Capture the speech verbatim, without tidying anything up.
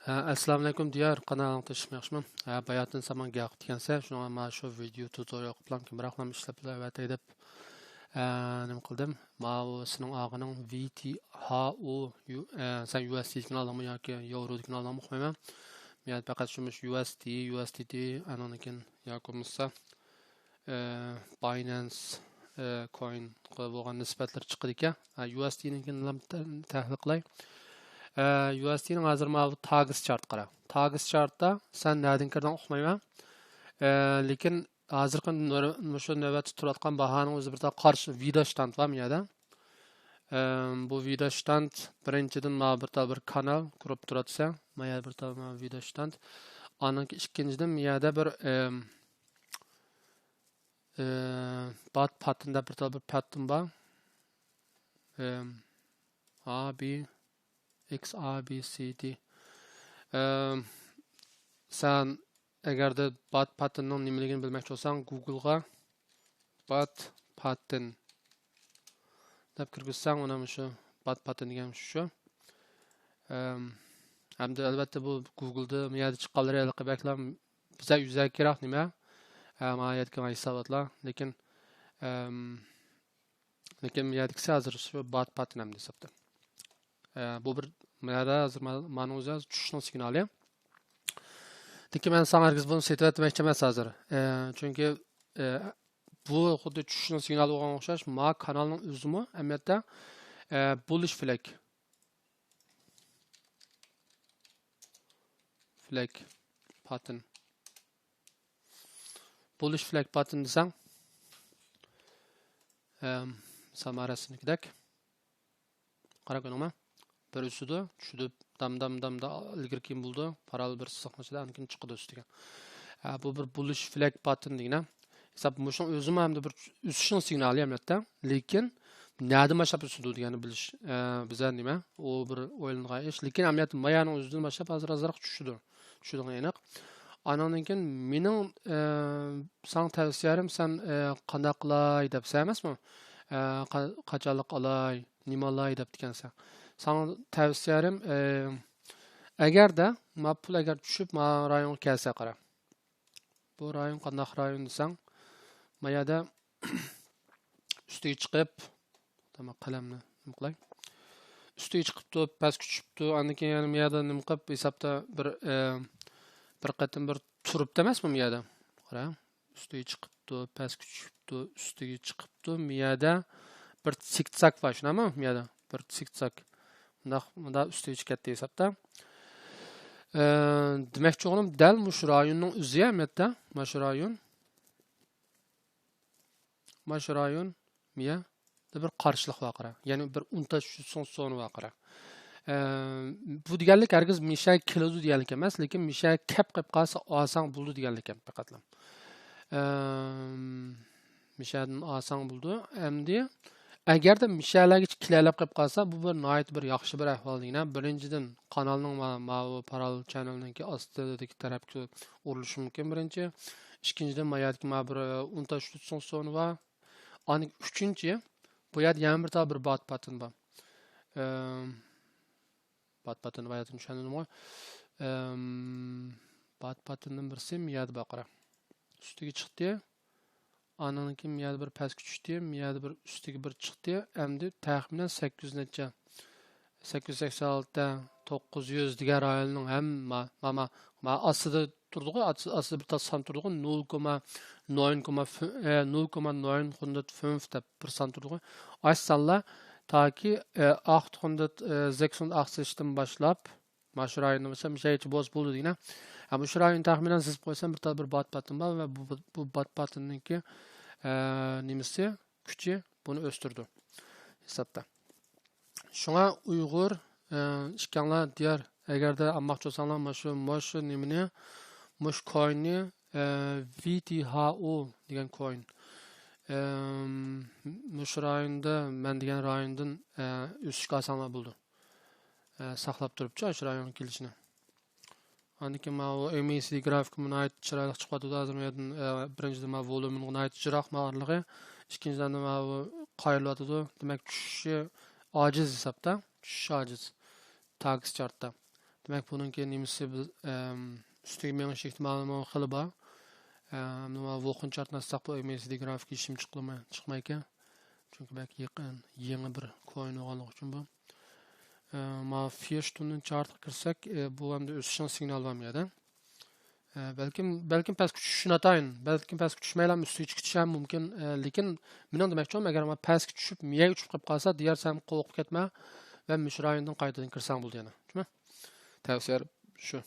ھە، ئەسسالامۇئەلەيكۇم دىيار، قانداق ئەھۋالىڭ، تىنچمۇ، ياخشىمۇ؟ ھە، باياتىن سەن ماڭا گەپ قىپتىكەنسەن، شۇڭا مانا شۇ ۋىدېئو تۇتورىئال قىلىپ كېيىنرەكلا ئىشلەپ بېرىۋېتەي دەپ، ھە، نېمە قىلدىم. ماۋۇ سېنىڭ ئالغىنىڭ ۋى تى ھا ئۇ، يۇ-، ھە، سەن يۇ ئېس دى دىكىنى ئالدىڭمۇ ياكى ياۋرو دىكىنى ئالدىڭمۇ ئۇقمايمەن. مەن پەقەت شۇ مۇشۇ يۇ ئېس دى، يۇ ئېس دى تى، ئاندىن كېيىن ياكى بولمىسا، ئە، باينانس، ئە، كوينغا بولغان نىسبەتلىرى چىقىدىكەن. ئە، يۇ ئېس دى نىڭكىنى تەھلىل قىلاي. ئە، يۇ ئېس دى نىڭ ھازىر ماۋۇ تاگېس چارت قارا. تاگېس چارتتا سەن نەدىن كىردىڭ ئۇقمايمەن. ئە، لېكىن ھازىرقى نۆ-، مۇشۇ نۆۋەتتە تۇرۇۋاتقان باھانىڭ ئۆزى بىر تال قارشى ۋىدېرشتاند بار بۇ يەردە. ئەم، بۇ ۋىدېرشتاند بىرىنچىدىن ماۋۇ بىر تال بىر كانال قۇرۇپ تۇراتسەن. مايا بىر تال ماۋۇ ۋىدېرشتاند. ئانىڭكى ئىككىنچىدىن مۇ يەردە بىر، ئەم، ئە، بات پاتتېن دەپ بىر تال بىر پاتتېن بار. ئەم، ئا بى، ئېكس ئا بى سى دى. ئەم، سەن ئەگەردە بات پاتتېننىڭ نېمىلىكىنى بىلمەكچى بولساڭ، گۇگلغا بات پاتتېن دەپ كىرگۈزسەڭ، ئۇنىڭ شۇ بات پاتتېن دېگەن شۇ. ئەم، ھەمدە ئەلۋەتتە بۇ گۇگلدا مۇ يەردە چىققانلىرى ھېلىقى بەكلا بىزگە يۈزەكىراق نېمە. ئە، مانا يەردىكى ھېساباتلار. لېكىن، ئەم، لېكىن مۇ يەردىكىسى ھازىر شۇ بات پاتتېن ئەمدى ھېسابتا. ئە، بۇ بىر مۇ يەردە ھازىر ما-، مانىڭ ئۆزى ھازىر چۈشۈشنىڭ سىگنالى. لېكىن مەن ساڭا ھەرگىز بۇنى سېتىۋەت دېمەكچى ئەمەس ھازىر. ئە، چۈنكى، ئە، بۇ خۇددى چۈشۈشنىڭ سىگنالى بولغانغا ئوخشاش، ما كانالنىڭ ئۆزىمۇ ئەمەلىيەتتە، ئە، بۇللىش فلەگ. فلەگ پاتتېن. بۇللىش فلەگ پاتتېن دېسەڭ، ئەم، سامارەسىنىڭكىدەك. قاراپ كۆرۈڭمۇ؟ بىر ئۆسىدۇ، چۈشىدۇ، دام، دام، دام، دام، ئىلگىرى كېيىن بولىدۇ، پاراللېل بىر سىزىقنىڭ ئىچىدە، ئاندىن كېيىن چىقىدۇ ئۈستىگە. ئە، بۇ بىر بۇللىش فلەگ پاتتېن دېگىنە. ھېساب مۇشۇنىڭ ئۆزىمۇ ھەمدە بىر ئۆسۈشنىڭ سىگنالى ئەمەلىيەتتە. لېكىن نەدىن باشلاپ ئۆسىدۇ دېگەننى بىلىش، ئە، بىزدە نېمە؟ ئۇ بىر ئويلىنىدىغان ئىش. لېكىن ئەمەلىيەتتە مايانىڭ ئۆزىدىن باشلاپ ھازىر ئازراق چۈشىدۇ. چۈشىدىغىنى ئېنىق. ئانىڭدىن كېيىن مېنىڭ، ئە، ساڭا تەۋسىيەم، سەن، ئە، قانداق قىلاي دەپ، سەن ئەمەسمۇ؟ ئە، قا-، قاچانلىق ئالاي، نېمە ئالاي دەپتىكەنسەن. ساڭا تەۋسىيەم، ئە، ئەگەردە ما پۇل ئەگەر چۈشۈپ، ما رايونغا كەلسە قارا. بۇ رايون قانداق رايون دېسەڭ، ما يەردە ئۈستىگە چىقىپ، تامام قەلەمنى نېمە قىلاي؟ ئۈستىگە چىقىپتۇ، پەسكە چۈشۈپتۇ، ئاندىن كېيىن يەنە ما يەردە نېمە قىلىپ، ھېسابتا بىر، ئە، بىر قېتىم بىر تۇرۇپتۇ ئەمەسمۇ ما يەردە؟ قارا، ئۈستىگە چىقىپتۇ، پەسكە چۈشۈپتۇ، ئۈستىگە چىقىپتۇ، ما يەردە بىر سىكساك بار، شۇنداقمۇ؟ ما يەردە بىر سىكساك. مۇنداق، مۇنداق ئۈستىگە چىقىپ كەتتى ھېسابتا. ئە، دېمەكچى بولغىنىم، دەل مۇشۇ رايوننىڭ ئۆزى ئەمەلىيەتتە، مانا شۇ رايون. مانا شۇ رايون، ما يەردە بىر قارشىلىق بار قارا. يەنى بىر ئۇنتاش زونا بار قارا. ئە، بۇ دېگەنلىك ھەرگىز مىشە كېلىدۇ دېگەنلىك ئەمەس، لېكىن مىشە كەپ قېلىپ قالسا ئالساڭ بولىدۇ دېگەنلىك ھەم پەقەتلا. ئە، مىشەدىن ئالساڭ بولىدۇ. ئەمدى ئەگەردە مىشەلەرگىچە كېلەلەپ قېلىپ قالسا، بۇ بىر ناھايىتى بىر ياخشى بىر ئەھۋال دېگىنە. بىرىنچىدىن، قانالنىڭ ما-، ماۋۇ پاراللېل چەننېلنىڭكى ئاستىدىكى تەرەپكە ئۇرۇلۇشى مۇمكىن، بىرىنچى. ئىككىنچىدىن، ما يەردىكى ما بىر، ئە، ئۇنتاش زونا بار. ئاندىن ئۈچىنچى، بۇ يەردە يەنە بىر تال بىر بات پاتتېن بار. ئەم، بات پاتتېن، باياتىن چۈشەندۈردۈمغۇ. ئەم، بات پاتتېندىن بىرسى ما يەردە بار قارا. ئۈستىگە چىقتى. ئانىڭدىن كېيىن ما يەردە بىر پەسكە چۈشتى، ما يەردە بىر ئۈستىگە بىر چىقتى. ئەمدى تەخمىنەن سەككىز يۈز نەچچە، سەككىز يۈز سەكسەن ئالتە، توققۇز يۈز دېگەن رايوننىڭ ھەممە، ما، ما، ما ئاستىدا تۇردىغۇ، ئاستىدا بىر تال سان تۇردىغۇ، نول كوما نوين كوما، ئە، نول كوما نوين خۇندىت فۈنف دەپ بىر سان تۇردىغۇ. ئاشۇ سانلار تاكى، ئە، ئاخت خۇندىت، ئە، زەكسۇند ئاخسىشتىن باشلاپ، مانا شۇ رايوندا بولسا، مۇشۇ يەرگىچە بولسا بولىدۇ دېگىنە. ھە، مۇشۇ رايوننى تەخمىنەن سىزىپ قويسام، بىر تال بىر بات پاتتېن بار ۋە بۇ، بۇ، بۇ بات پاتتېننىڭكى، ئە، نېمىسى، كۈچى بۇنى ئۆستۈرىدۇ ھېسابتا. شۇڭا ئۇيغۇر، ئە، ئىككىڭلار دىيار، ئەگەردە ئالماقچى بولساڭلار، مانا شۇ، مانا شۇ نېمىنى، مۇشۇ كويننى، ئە، ۋى تى ھا ئۇ دېگەن كوين. ئەم، مۇشۇ رايوندا، مەن دېگەن رايوندىن، ئە، ئۆسۈشكە ئالساڭلار بولىدۇ. ئە، ساقلاپ تۇرۇپچۇ، شۇ رايونغا كېلىشىنى. ئاندىن كېيىن ماۋۇ ئېم ئەي سى دى گرافىكىمۇ ناھايىتى چىرايلىق چىقىۋاتىدۇ. ھازىر بۇ يەردىن، ئە، بىرىنچىدىن، ماۋۇ ۋولۇمېنغا ناھايىتى يىراق ماۋۇ ئارىلىقى. ئىككىنچىدىن، ماۋۇ قايرىلىۋاتىدۇ. دېمەك، چۈشۈشى ئاجىز ھېسابتا. چۈشۈشى ئاجىز. تاگېس چارتتا. دېمەك، بۇنىڭكى نېمىسى بىز، ئەم، ئۈستىگە مېڭىش ئېھتىمالىمۇ خېلى بار. ئەم، نېمە، ۋولخېن چارتنى ئاچساقمۇ، ئېم ئەي سى دى گرافىكى ھېچنېمە چىقمايدىكەن. چۈنكى بەك يېقىن، يېڭى بىر كوين بولغانلىقى ئۈچۈن بۇ. ئە، ما فىيەشتۇننىڭ چارتىغا كىرسەك، ئە، بۇ ئەمدى ئۆسۈشنىڭ سىگنالى بارمۇ يەردە؟ ئە، بەلكىم، بەلكىم پەسكە چۈشۈشى ناتايىن. بەلكىم پەسكە چۈشمەيلا ئۈستىگە چىقىشى ھەم مۇمكىن. ئە، لېكىن مېنىڭ دېمەكچىم، ئەگەر ما پەسكە چۈشۈپ، يەرگە چۈشۈپ قېلىپ قالسا، دېيەرسەن قورقۇپ كەتمە ۋە مۇشۇ رايوندىن قايتىدىن كىرسەڭ بولدى يەنە. چۈشتىمۇ؟ تەۋسىيە شۇ.